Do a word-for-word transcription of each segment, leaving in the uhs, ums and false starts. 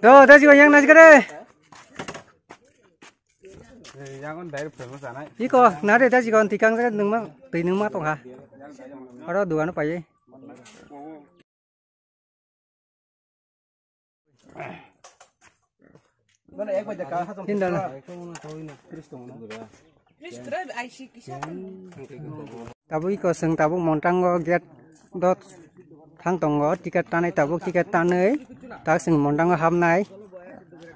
To, da jigo yang nasi kare. Yang on direct famous anai. Iko, nare da jigo tikang jaga nungma, twi nungma tongha. Aro dugan paye. Hindala. Tabuk iko chwng tabuk Montango gate dot thang tongo, ticket tanai tabuk, ticket tanai tak chwng Montango hapnai.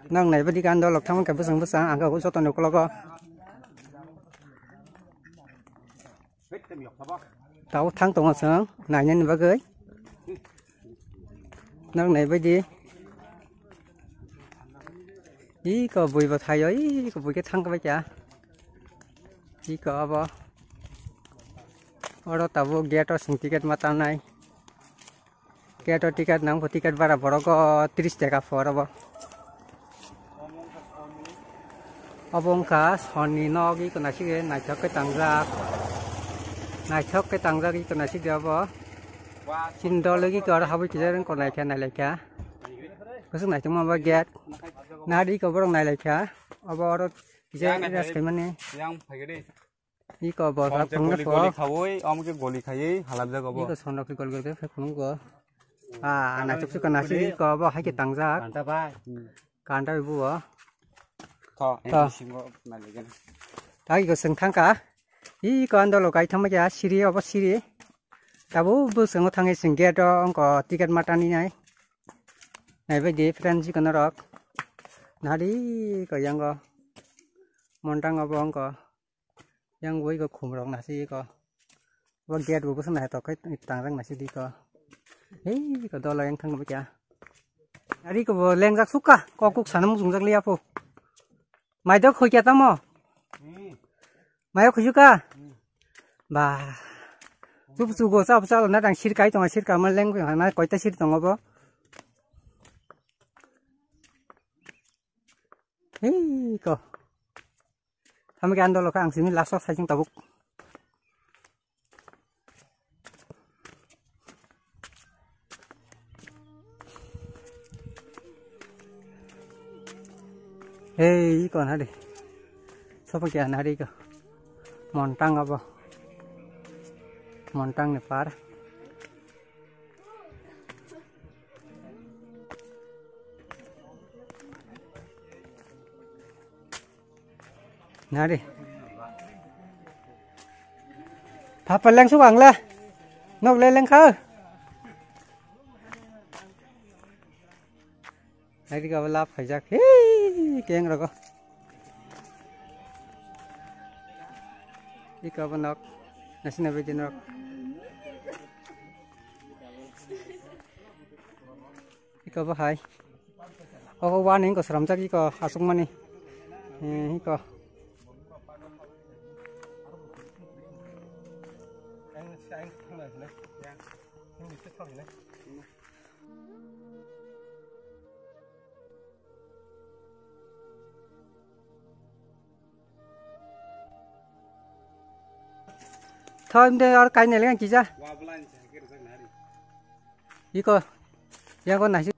Nang nai badi kan dolok thangma khe bwsang bwsang ang khe joto ni ukologo. Tao thang tongo chwng nainani bagwi. Nok nai baidi. Iko bui bo thaio, iko bui khe thang bai kha. Iko abo. Oro tabuk gate o chwng ticket ma tanai. Gate o ticket nang bo, ticket bara borok o tris taka por obo. Obo wngkha sonni nok, iko naisik naithok khe tangjak. Naithok khe tangjak iko naisik de obo. Chini dol iko aro habwi kisa wng ko naikha nailaikha. Bwswk naithokma obo gate. Nari iko borok nailaikha. Obo oro kisa rest khaimani. Iko bo Om halap khe phunukgo goli pho. Goli khawi, om khe goli khaiwi halap jago bo. Iko sondok khe gol gol khe phunukgo. Ah, ana chukchuk kana si iko bo hai khe tangjak. Kanta bai. Kanta bai buo. Tho, To. Eni singo naligen. Ta iko seng thangka. Iko andolo kai thangma kya siri obo siri. Tabu bu sengo thangwi seng gate o ongko ticket matani nai. Nai bai di friend ji kono rok. Nari ko yango. Montang obo ongko. Yang ui ko khum rok nasi ko. Bo gate bo bwswk nai tok kai tangjak nasi di ko. Hei ko dola yang thang kya. Ari ko bo lengjak sukha ko kuk sana mung sungjak liya po. Mai dok khoi kya tamo. Mai khoi ka. Ba. Chup chugo sa sa na dang sir kai tonga sir ka ma leng na koi ta sir tongo bo. Hei ko. Hamke andolo ka ang simi last o saijing tabuk. Hei ko na de. Sopo kya na de ko. Montang abo. Montang ni par. Nari. Papa leng su ang la. Nok le leng kha. Nari ka lap khaijak. Hei, keng rogo. Ika bo nok. Nasina bedi nok. Iko bo hai. Oko warning ko sramjak iko aswk mani. Eh, iko. Thom de or kainai le kisa. Iko. Yang ko nasi.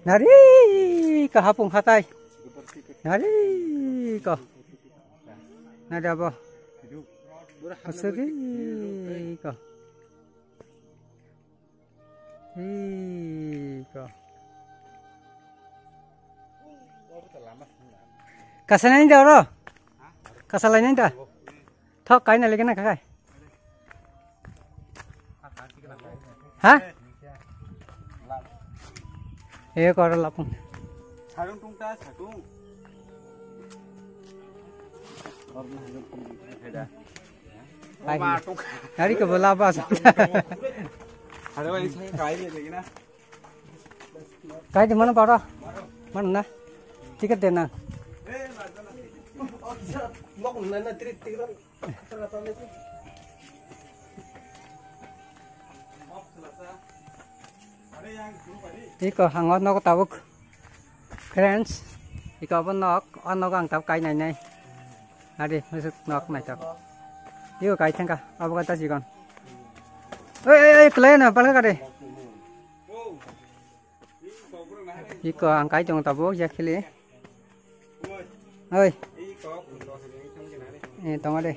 Nari ka hapung hatai. Nari ka. Nari abo. Asuri ka. Iko. Kasalaini da oro? Kasalaini da? Thok kaina lagi na kakai. Ha? Eko oro lapung. Sarung tungta, sarung. Nari ko bola bas. Kai di mana para? Mana na? Tiket de na. Iko hango nogo tabuk. Friends, iko abo nok, o nogo ang tabuk kai nai nai. Adi, musuk nok nai tabuk. Iko kai thangka, abo kata sikon. Oi, oi, oi, kelai na, palka kade. Iko ang kai tong tabuk, ya khili. Oi. Eh, tongo de.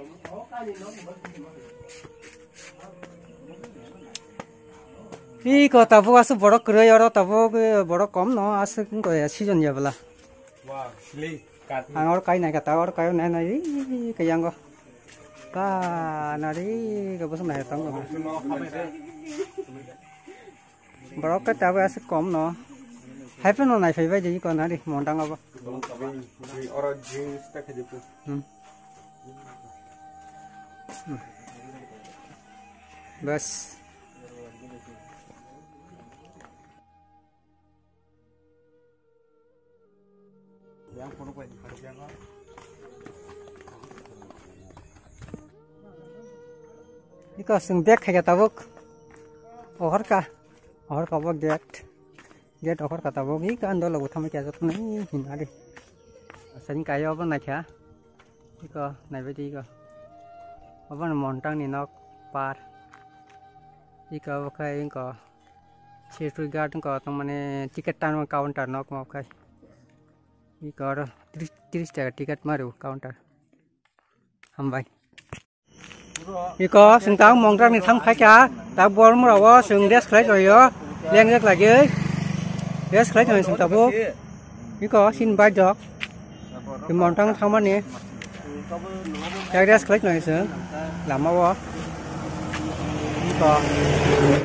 Iko tabuk aswk borok kwrwi, oro tabuk, eh, borok kom no, aswk wngkha ya, season ya bwla. Ang oro kai nai kha, ta oro kai nai nai, ih, kaya ngo. Ta nari, ka bwswk nai tong. Borok khe tabuk aswk kom no. Hai phano nai phai bai di ko nari montang abo. Oro jeans ta khe jepu. Hmm. Hmm. Bas. Iko chwng bag khaikha tabuk. Ohorka. Ohorka bo gate. Gate ohorka tabuk. Iko ando logo thamwi kya jotoni hinari. Asani kayo bo naikha. Iko naibaidi iko. Obo no montang ni nok par. Iko obo khai iko. Security guard wngkha o tongmani ticket tanwi counter nok ma khai. Iko oro tris, tris taka ticket mario counter. Hambai. Iko chwng tang Mongtang ni thang phaikha, ta Bormura o chwng rest khlai tongyo, leng rek lagwi rest khlai tongyo chwng tabuk. Iko sin bai jok. Mongtang thangmani. Rest khlai tongyo chwng lama o. Iko.